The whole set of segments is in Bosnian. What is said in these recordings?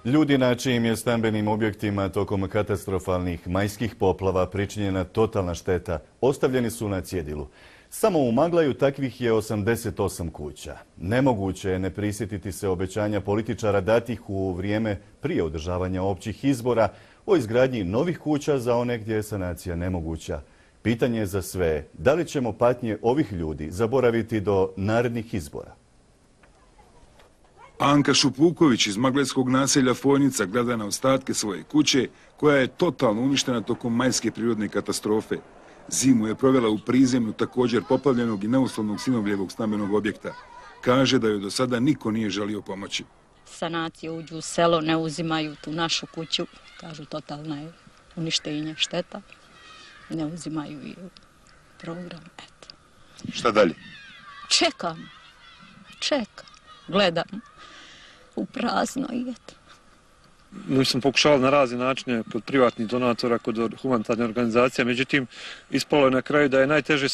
Ljudi na čijim je stambenim objektima tokom katastrofalnih majskih poplava pričinjena totalna šteta ostavljeni su na cjedilu. Samo u Maglaju takvih je 88 kuća. Nemoguće je ne prisjetiti se obećanja političara datih u vrijeme prije održavanja općih izbora o izgradnji novih kuća za one gdje je sanacija nemoguća. Pitanje je za sve, da li ćemo patnje ovih ljudi zaboraviti do narednih izbora? Anka Šupuković iz maglajskog naselja Fojnica gleda na ostatke svoje kuće koja je totalno uništena tokom majske prirodne katastrofe. Zimu je provela u prizemlju također poplavljenog i neuslovnog sinovljevog stambenog objekta. Kaže da joj do sada niko nije želio pomoći. Sanacije uđu u selo, ne uzimaju tu našu kuću, kažu totalna je uništenje, šteta. Ne uzimaju i program, eto. Šta dalje? Čekam, gledam u prazno i eto. Mi smo pokušali na razne načine kod privatnih donatora, kod humanitarnih organizacija, međutim, ispalo je na kraju da je najteže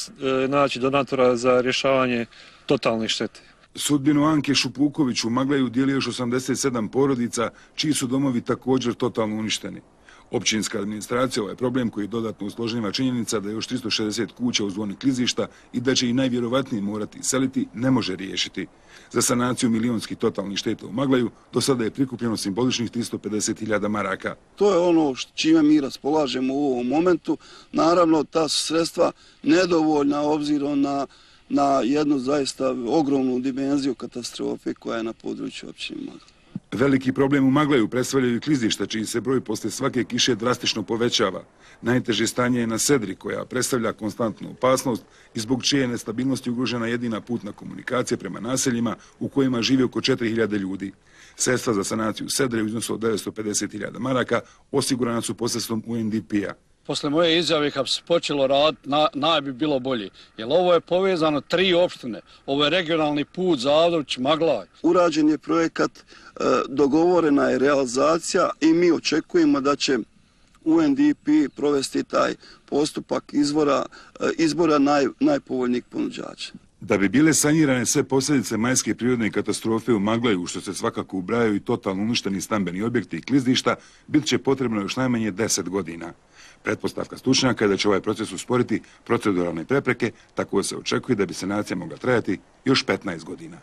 naći donatora za rješavanje totalne štete. Sudbinu Anke Šupuković u Maglaju dijeli još 87 porodica, čiji su domovi također totalno uništeni. Općinska administracija ovaj problem koji dodatno usložnjava činjenica da je još 360 kuća u zoni klizišta i da će i najvjerovatnije morati iseliti, ne može riješiti. Za sanaciju milionskih totalnih šteta u Maglaju do sada je prikupljeno simboličnih 350.000 maraka. To je ono čime mi raspolažemo u ovom momentu. Naravno, ta su sredstva nedovoljna obzirom na jednu zaista ogromnu dimenziju katastrofe koja je na području općine Magla. Veliki problem u Maglaju predstavljaju i klizišta, čiji se broj posle svake kiše drastično povećava. Najteže stanje je na Sedri, koja predstavlja konstantnu opasnost i zbog čije je nestabilnosti ugrožena jedina putna komunikacija prema naseljima u kojima živi oko 4.000 ljudi. Sredstva za sanaciju Sedre u iznosu od 950.000 maraka osigurana su posredstvom UNDP-a. Posle moje izjave kad se počelo raditi, naj bi bilo bolje. Jer ovo je povezano 3 opštine. Ovo je regionalni put Zavdović, Maglaj. Urađen je projekat, dogovorena je realizacija i mi očekujemo da će UNDP provesti taj postupak izbora najpovoljnijih ponuđača. Da bi bile sanirane sve posljedice majske prirodne katastrofe u Maglaju, što se svakako ubrajaju i totalno uništeni stambeni objekti i klizišta, bit će potrebno još najmanje 10 godina. Pretpostavka stručnjaka je da će ovaj proces usporiti proceduralne prepreke, tako se očekuje da bi sanacija mogla trajati još 15 godina.